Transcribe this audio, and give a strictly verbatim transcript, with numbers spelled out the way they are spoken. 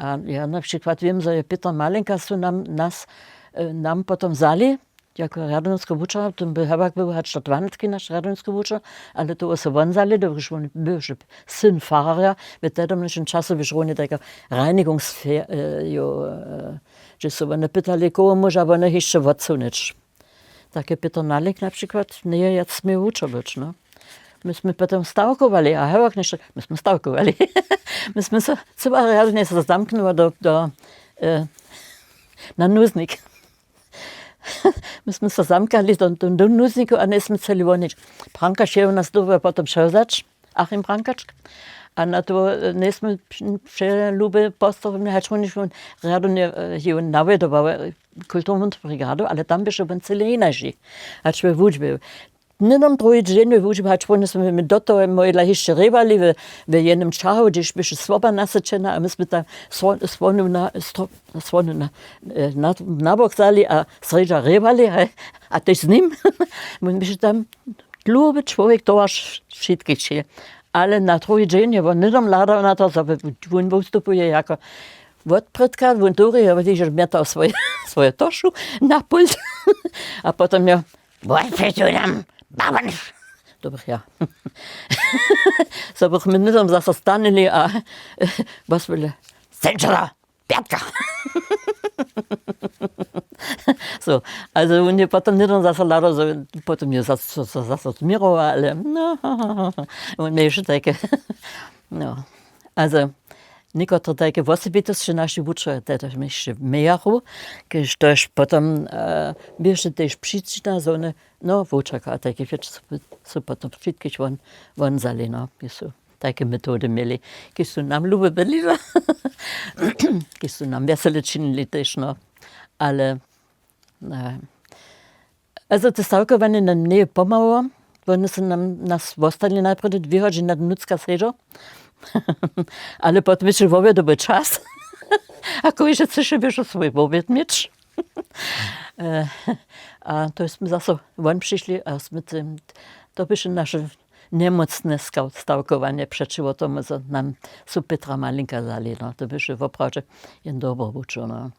A ja na přikład wěm, zo je Pětr Malinka su nam, nas, nam potom wzali jako rjadownjskeho wučera, to by hewak był hač do dwanastki naš rjadownjski wučer, ale to su won wzali, dokelž wón był syn fararja w tedomnišim času, běš runje tajka reinigungsfir jo, hdźež su wone pytali, koho móža wone hišće wotsunyć. Tak je Pětr Malinka na přikład njeje wjac směł wučer być. My smy potom stawkowali a hewak něšto my smy stawkowali. My smy so cyła rjadnje so zamknuli do na nuznik. My smy so zamkali do nuzniku a njejsmy chceli wonić. Pranka šeju nas dołho potom přewzać, Achim Prankačk. A na to njejsmy přelube postorili hač runje wón rjadnje ju nawjedował kulturnu brigadu, ale tam běše wón cyle jinaši hač we wučbje. Hnydom druhi dźeń we wučbje hač runje smy my do toho mójla hišće rěbali w jenym čahu, hdźež běše słoba nasyćena a my smy tam słonu na bok wzali a srjedźa rěbali. A tež z nim wón běše tam dluhi čłowjek towarš wšitkich ći. Ale na druhi dźeń je wón hnydom hladał na to, zo wón wustupuje jako wotprědka wón duri je wot hižo mjetał swoju tošu na pult. A potom jo, wotpřeću nam babonš. Dobry ja. Zo bychmy hnydom zaso stanili a woswěle scenčera pjatka. So, ale wón je potom hnydom zaso hladał, potom je zaso změrował, ale wón měješe tajke. No, ale někotre tajke wosebitosće naši wučerjo tež mějachu, kež tož potom běše tež přičina zo wone no wučerka a tajke wěc su potom wšitkich won wzali no. Su tajke metody měli, kiž su nam lube byli, kiž su nam wjesele činili tež no. Ale ale to stawkowanje nam njeje pomhało. Wone su nam nas wostali najprjedy dwě hodźiny na dnutřka sedźo. Ale potom běše wobjedowy čas. A kóždy chcyše běše swój wobjed měć. A to smy zaso won přišli a smy tym to běše naše njemócne stawkowanje přećiwo tomu zo nam su Pětra Malinka wzali no. To běše woprawdźe jen dobry wučer no.